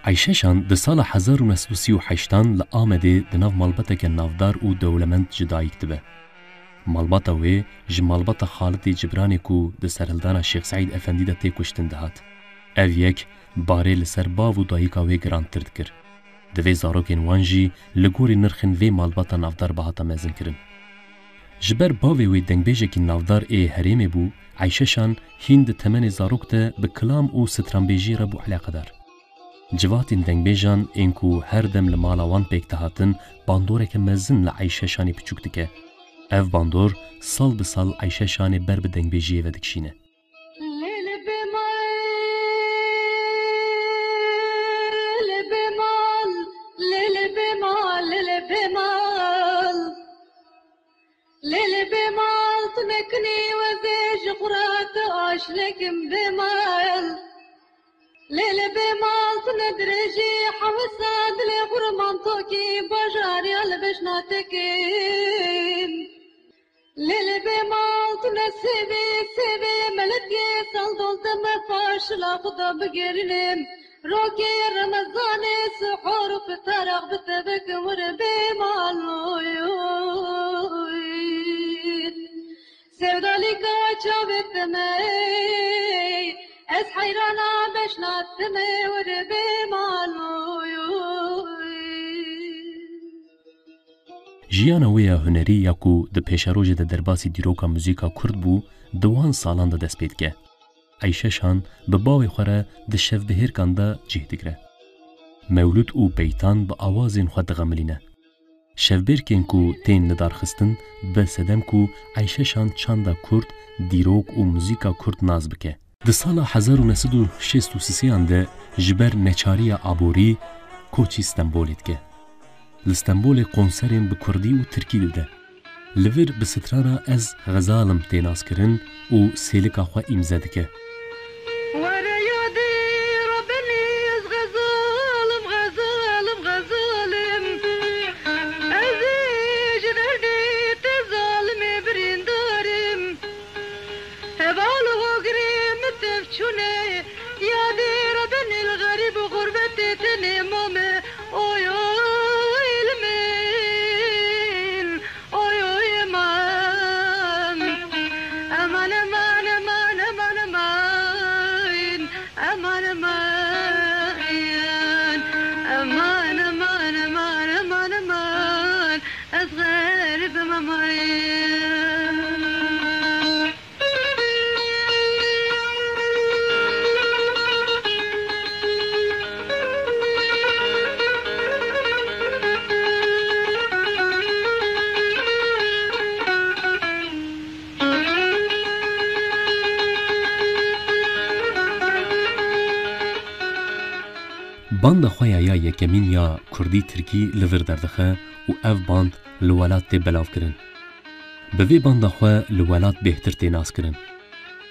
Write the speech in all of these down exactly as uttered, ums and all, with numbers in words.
Eyşe Şan di sala hezar û neh sed û sî û heştan li Amedê di nav malbateke navdar û dewlemend ji dayik dibe. Malbata wê ji malbata Xalitê Cibranê ku di serhildana Şêx Seîd Efendî de tê kuştin dihat. Ev yek barê li ser bav û dayika wê girantir dikir. Divê zarokên wan jî li gorî nirxên vê malbata navdar bihata mezinkirin. Ji ber bavê wê dengbêjekî navdar ê herêmê bû, Eyşe Şan hîn di temenê zarok de bi kilam û stranbêjiyê re bû eleqedar. Civatên dengbêjan ên ku her dem li mala wan pêk dihatin, bandoreke mezin li Eyşe Şanê piçûk dike. Ev bandor sal bi sal Eyşe Şanê ber bi dengbêjiyê ve dikişîne. Lê li bê mal, lê li bê mal, lê li bê mal, lê li bê mal. Lê li bê mal tu nekinî wezê ji xwe re tu aşlekim bê mal. Lê li bê mal tu ne dirêjî hewisa dilê xurman tokî bajarî ya li beş natekin. Lê li bê mal tu ne sêvê, sêvê melekê sal dol te me paşila xwe da bigêrînim. Rokê Remezanê sihor fitarek bi te bikim wir bê mal, oy, oy. Sevdalîka çavê te me, ez heyrana beşna te me wir bê mal, oy, oy. Jiyana wê ya hunerî ya ku di pêşerojê de derbasî dîroka muzîka kurd bû, di wan salan de dest pê dike. Eyşe Şan bi bavê xwe re di şevbihêrkan de cih digire. Mewlûd û beytan bi awazên xwe dixemilîne. Şevbêrkên ku tên lidarxistin dibe sedem ku Eyşe Şan çanda kurd, dîrok û muzîka kurd nas bike. Di sala hezar û neh sed û şêst û sêyan de ji ber neçariya aborî koçî Stenbolê dike. Li Stenbolê konserên bi kurdî û tirkî dide. Li vir bi strana Ez Xezal im tê naskirin û sêlika xwe îmze dike. Were yadê Rebbenî ez xezal im, xezal im, xezal im. Ez ê ji derdê te zalimê birîndar im. Heval û hogirê min tev çûne, yadê Rebbenî li xerîb û xurbetê tenê mame. Oy, oy, li min. Oy, oy, eman. Eman, eman, eman, eman, eman. Eman, eman. Eman, eman, eman, eman, eman. Ez xerîb im, eman. Banda xwe ya ya yekemîn ya kurdî tirkî li vir derdixe û ev band li welat tê belavkirin. Bi vê banda xwe li welat bêhtir tê naskirin.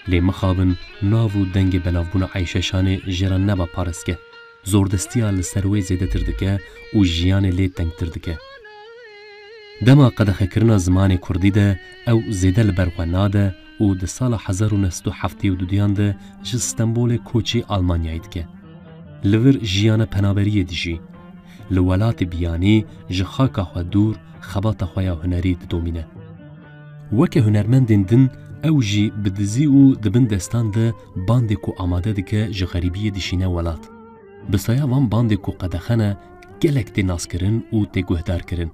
Lê mixabin nav û dengê belavbûna Eyşe Şanê jê re neba parestge. Zordestiya li ser wê zêdetir dike û jiyanê lê tengtir dike. Dema qedexekirina zimanê kurdî de ew zêde li ber xwe nade û di sala hezar û neh sed û heftê û duduyan de ji Stenbolê koçî Almanyayê dike. Li vir jiyana penaberiyê dijî. Li welatê biyanî ji xaka xwe dûr xebata xwe ya hunerî didomîne. Weke hunermendên din ew jî bi dizî û di bin destan de bandê ku amade dike ji xerîbiyê dişîne welat. Bi saya van bandê ku qedexe ne gelek tê naskirin û tê guhdarkirin.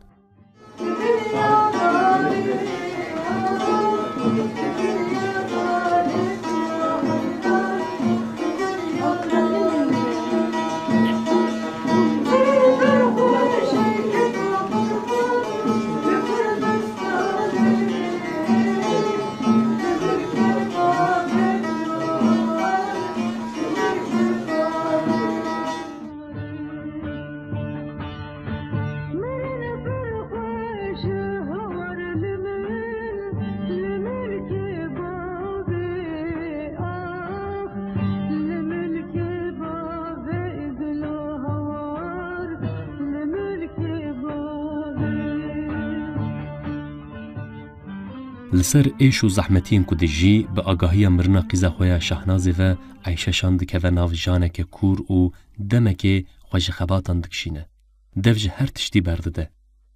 Li ser êş û zehmetiyên ku dijî, bi agahiya mirina qîza xwe ya Şahnazê ve Eyşe Şan dikeve nav janeke kûr û demekê xwe ji xebatan dikişîne. Dev ji her tiştî berdide.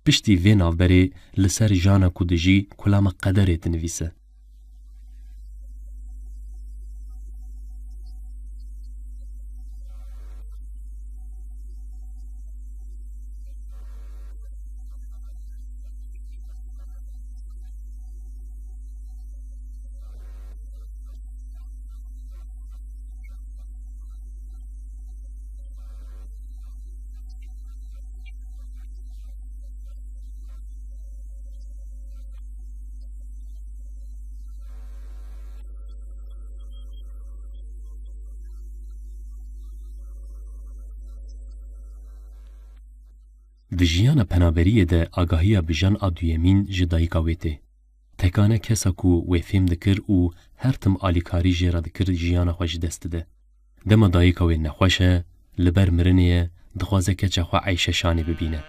Piştî vê navberê li ser jana ku dijî kulama qederê dinivîse. Di jiyana penaberiyê de agahiya bijan a duyemîn ji dayika wê tê. Tekane kesa ku wê fêm dikir û her tim alîkarî jê re dikir jiyana xwe ji dest dide. Dema dayika wê nexweş e, li ber mirinê ye, dixwaze keça xwe Eyşe Şanê bibîne.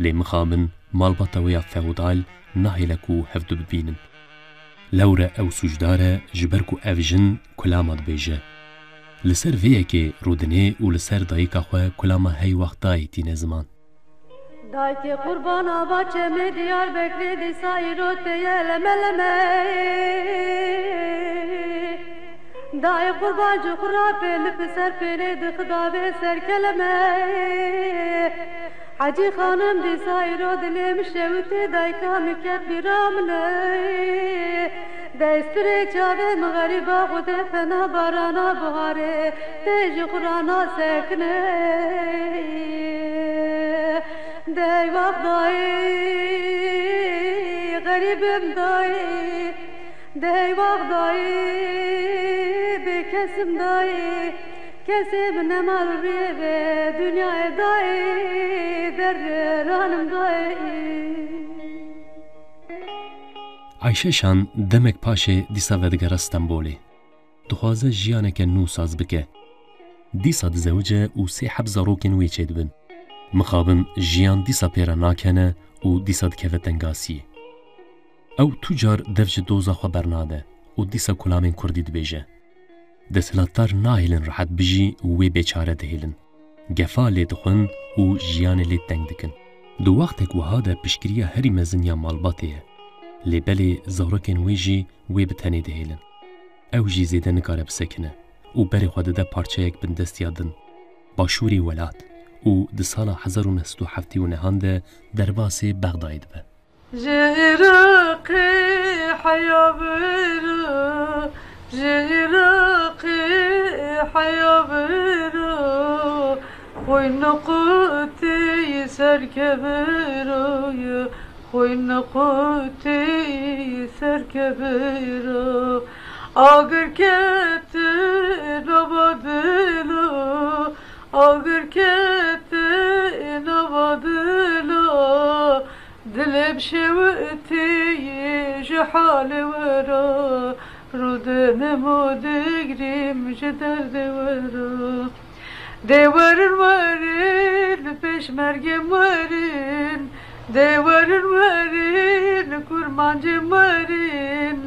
Lê mixabin malbata wê ya feodal nahêle ku hevdu bibînin. Lewre ew sûcdar e, ji ber ku ev jin kulama dibêje. Li ser vê yekê rûdinê û li ser dayika xwe kulama hey wext dayê tîne ziman. Dayikê qurbana va çemê Diyarbekirê dîsa îro tê ye leme leme. Dayê qurban ji xwe ra pê li piser pêrê dixida vê ser keleme. Hecî xanim dîsa îro dilê min şewitê dayika min ket bîra min e. Destpirê çavê min xerîba xwedê fena barana biharê tê ji xwe ra nasekine. Dey wext dayê, xerîb im dayê, dey wext dayê, bêkes im dayê, kesê min nema li rûyê ve dinyayê dayê, derdiran im dayê. Ayşe Şan demek paşê dîsa vedigere Stenbolê. Dixwaze jiyaneke nû saz bike. Dîsa dizewice û sê heb zarokên wê çêdibin. Mixabin jiyan dîsa pê re nakene û dîsa dikeve tengasiyê. Ew tu car dev ji doza xwe bernade û dîsa kulamên kurdî dibêje. Desthilatdar nahêlin rehet bijî û wê bêçare dihêlin. Gefa lê dixwin û jiyanê lê teng dikin. Di wextek wiha de piştgiriya herî mezin ya malbatê ye. Lê belê zarokên wê jî wê bi tenê dihêlin. Ew jî zêde nikare bisekine û berê xwe dide parçeyek bindestiya din, başûrê welat û di sala hezar û neh sed û heftê û nehan de derbasê Bexdayê dibe. Ji Iraqê heya biro, ji Iraqê heya biro, xwîn qutî serkeviro ye, xwîn qutî serkeviro. Agir kete nava dilo, agir kete nava dilo. Dilê bi şewitî ji halê we re, rûdinim û digrîm ji derdê we re. Dê werin werin, pêşmergê werin, dê werin werin, kurmancê werin,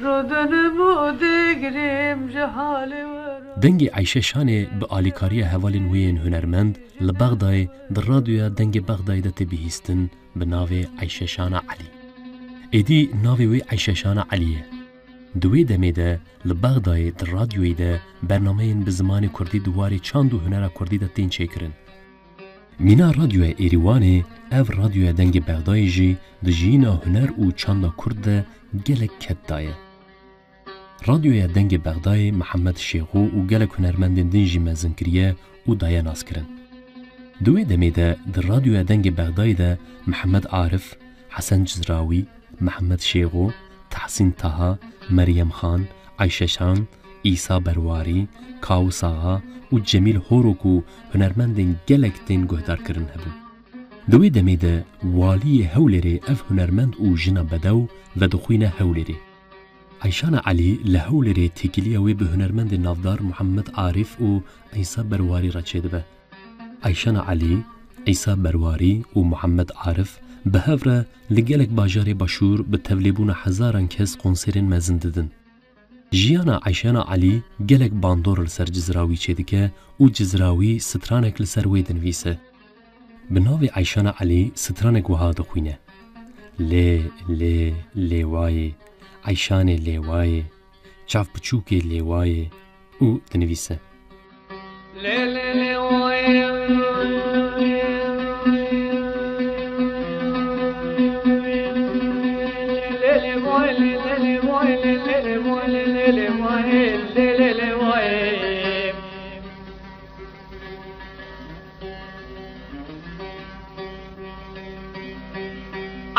rûdinim û digrîm ji halê we re. Dengê Eyşe Şanê bi alîkariya hevalên wê yên hunermend li Bexdayê di radyoya Dengê Bexdayê de tê bihîstin. Bi navê Eyşe Şana Elî. Êdî navê wê Eyşe Şana Elî ye. Di wê demê de li Bexdayê di radyoyê de bernameyên bi zimanê kurdî di warê çand û hunera kurdî de tên çêkirin. Mîna Radyoya Êrîwanê, ev Radyoya Dengê Bexdayê jî di jiyîna huner û çanda kurd de gelek ked daye. Radyoya Dengê Bexdayê Mihemed Şêxo û gelek hunermendên din jî mezin kiriye û daye naskirin. Di wê demê de di Radyoya Dengê Bexdayê de Mihemed Arif, Hesen Cizrawî, Mihemed Şêxo, Tehsîn Taha, Meryem Xan, Eyşe Şan, Îsa Berwarî, Kawis Axa û Cemîl Horo ku hunermendên gelek tên guhdarkirin hebûn. Di wê demê de waliyê Hewlêrê ev hunermend û jina bedew vedixwîne Hewlêrê. Eyşana Elî li Hewlêrê têkiliya wê bi hunermendên navdar Muhammed Arîf û Îsa Berwarî re çêdibe. Eyşana Elî, Îsa Berwarî û Muhammed Arîf bi hev re li gelek bajarê Başûr bi tevlêbûna hezaran kes konserên mezin didin. Jiyana Eyşana Elî gelek bandor li ser cizra wî çêdike û cizra wî stranek li ser wê dinivîse. Bi navê Eyşana Elî stranek wiha dixwîne: Lê, lê, lêwayê, Eyşanê lêwayê, çav piçûkê lêwayê û dinivîse.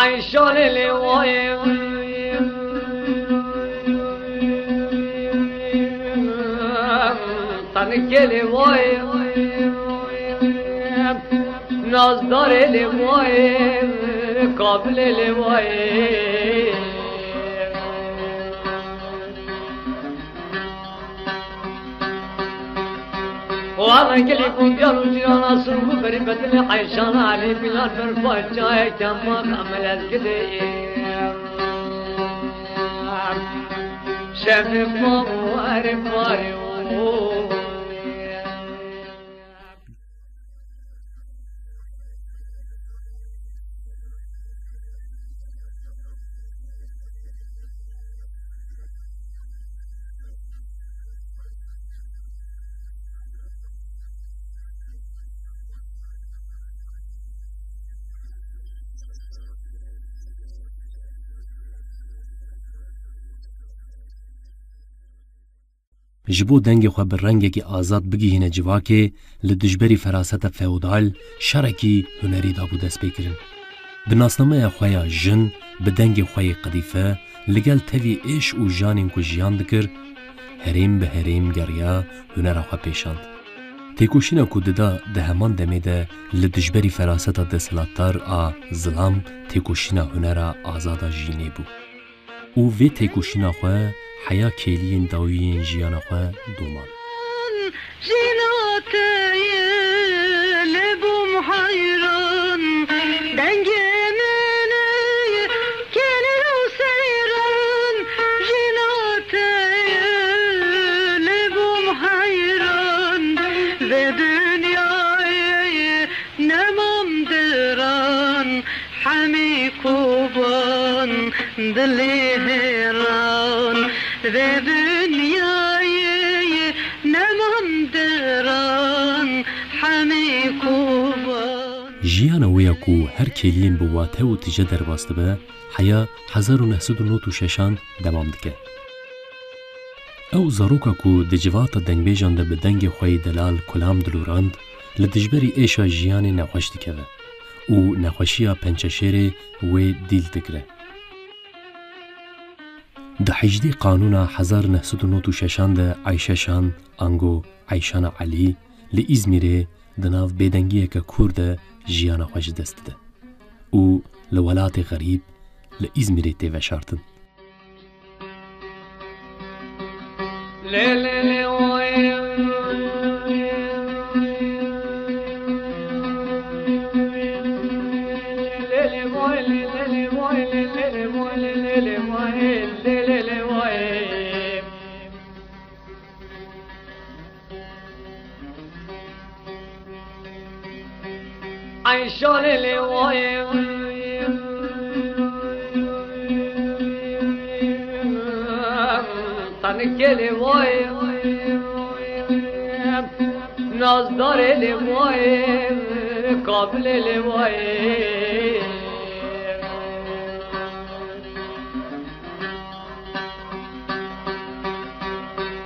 Eyşanê lêwayê, tenikê lêwayê, nazdarê lêwayê, kabilê lêwayê. Wala gelî ku diyar û cîrana sirû berî betilê Eyşana Elî Bilal berfa çayeke ma xemel ez gidê. Şevê ma û erê parê û Ji bo dengê xwe bi rengekî azad bigihîne civakê, li dijberî feraseta feodal şerekî hunerî dabû destpêkirin. Bi nasnameya xwe ya jin, bi dengê xwe yê qedîfe, li gel tevî êş û janên ku jiyan dikir, herêm bi herêm geriya hunera xwe pêşand. Têkoşîna ku dida di heman demê de li dijberî feraseta desthilatdar a zilam têkoşîna hunera azad a jînê bû. Û vê têkoşîna xwe heya kêliyên dawî yên jiyana xwe doman. Jîna te ye lê bûm heyran, dengê min e kêlî û seyran. Jîna te ye lê bûm heyran, vê dinyayê nemam diran, hemî koban dilê hêran. Vê dinyayê nemam diran, hemî koban. Jiyana wê ya ku her kêliyên bi wate û tije derbas dibe, heya hezar û neh sed û nod û şeşan demam dike. Ew zaroka ku di civata dengbêjan de bi dengê xwe yê delal kulam dilûrand, li dijberî êşa jiyanê nexweş dikeve û nexweşiya pençeşêrê wê dîl digre. Di hejdê Qanûna hezar neh sed û nod û şeşan de Eyşe Şan, ango Eyşana Elî, li Îzmîrê di nav bêdengiyeke kûr de jiyana xwe ji dest dide û li welatê xerîb, li Îzmîrê tê veşartin. Eyşanê lêwayê, tenikê lêwayê, nazdarê lêwayê, kabilê lêwayê.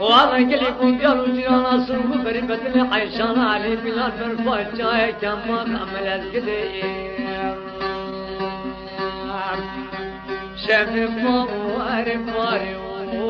Wala gelî ku diyar û cîrana sirû berî betilê Eyşana Elî Bilal berfa çayeke ma xemel ez gidê. Şevê ma û erê parê û